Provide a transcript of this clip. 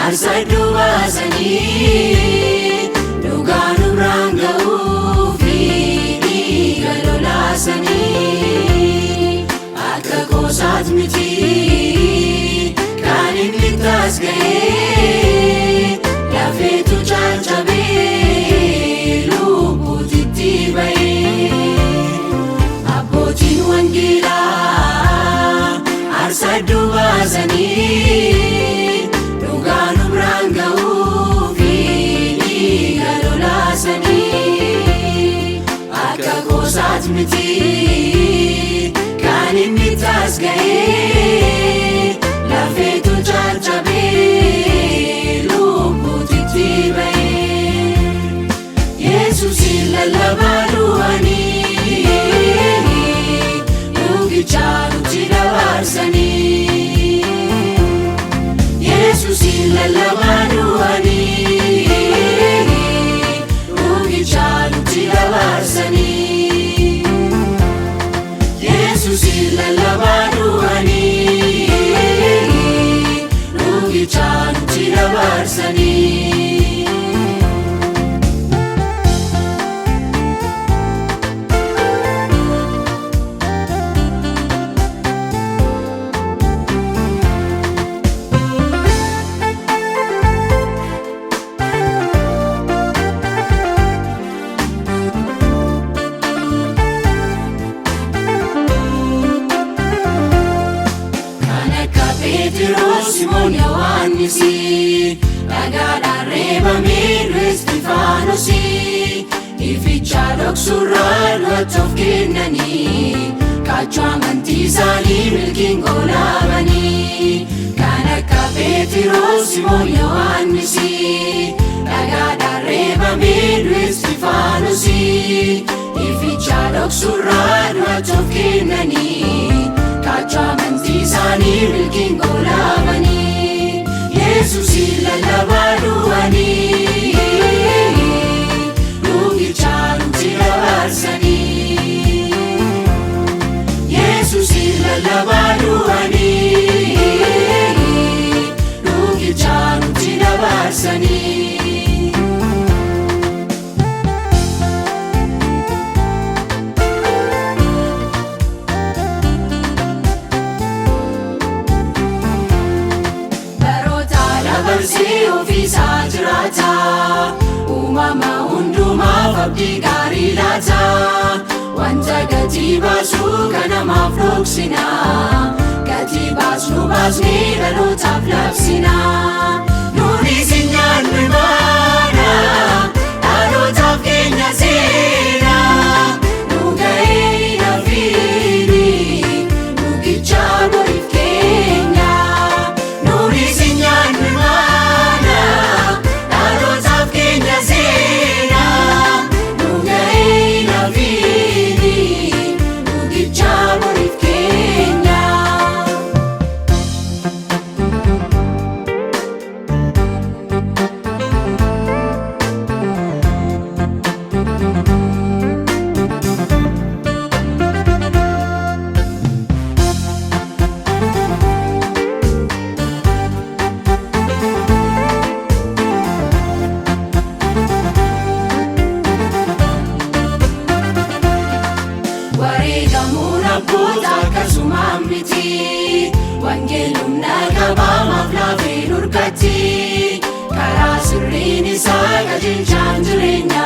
Aarsaa iddoo baasanii dhugaa nu biraan ga'uufi dhiiga lolaasanii akka qoosaat miti kan inni taas ga'ee lafeetu caccabee lubbuutitti ba'ee abbootiin wangeelaa aarsaa iddoo baasanii dhugaa nu biraan ga'uufi dhiiga lolaasanii akka qoosaat miti kan inni taas ga'ee lafeetu caccabee lubbuutitti ba'ee Yesuusin lallabaa du'anii dhugicha nutti dabarsanii Yesuusin lallabaa du'anii dhugicha nutti dabarsanii Yesuusin lallabaa du'anii dhugicha nutti dabarsanii. Kan akka Pheexiroos, Simoon, Yohaannisi dhagaadhaan reebamee du'e Isxifaanosi ificha dhoksurraa du'atti of kennanii kaachoo amantii isaanii milkiin goolaabanii. Kan akka Pheexiroos, Simoon, Yohaannisi dhagaadhaan reebamee du'e Isxifaanosi ificha dhoksurraa du'atti of kennanii kaachoo amantii isaanii milkiin goolaabanii. Yesuusin lallabaa du'anii dhugicha nutti dabarsanii Yesuusin lallabaa du'anii dhugicha nutti dabarsanii. Baroota dabarsee ofiisaa jiraata uumama hundumaaf abdii gaarii laata wanta gatii baasu kanamaaf dhoksina gatii baasnu baasnee dhalootaaf labsina nuuni si nyaannu imaana dhalootaaf keenya seenaa nu ga'ee hin hafiini dhugicha boriif keenya nuuni si nyaannu imaana dhalootaaf keenya seenaa nu ga'ee hin hafiini dhugicha boriif keenya. Wareegamuun abboota akkasumaan miti wangeelumna qabaamaaf laafee nurkatti karaa sirriin isaa qajeelchaan jireenya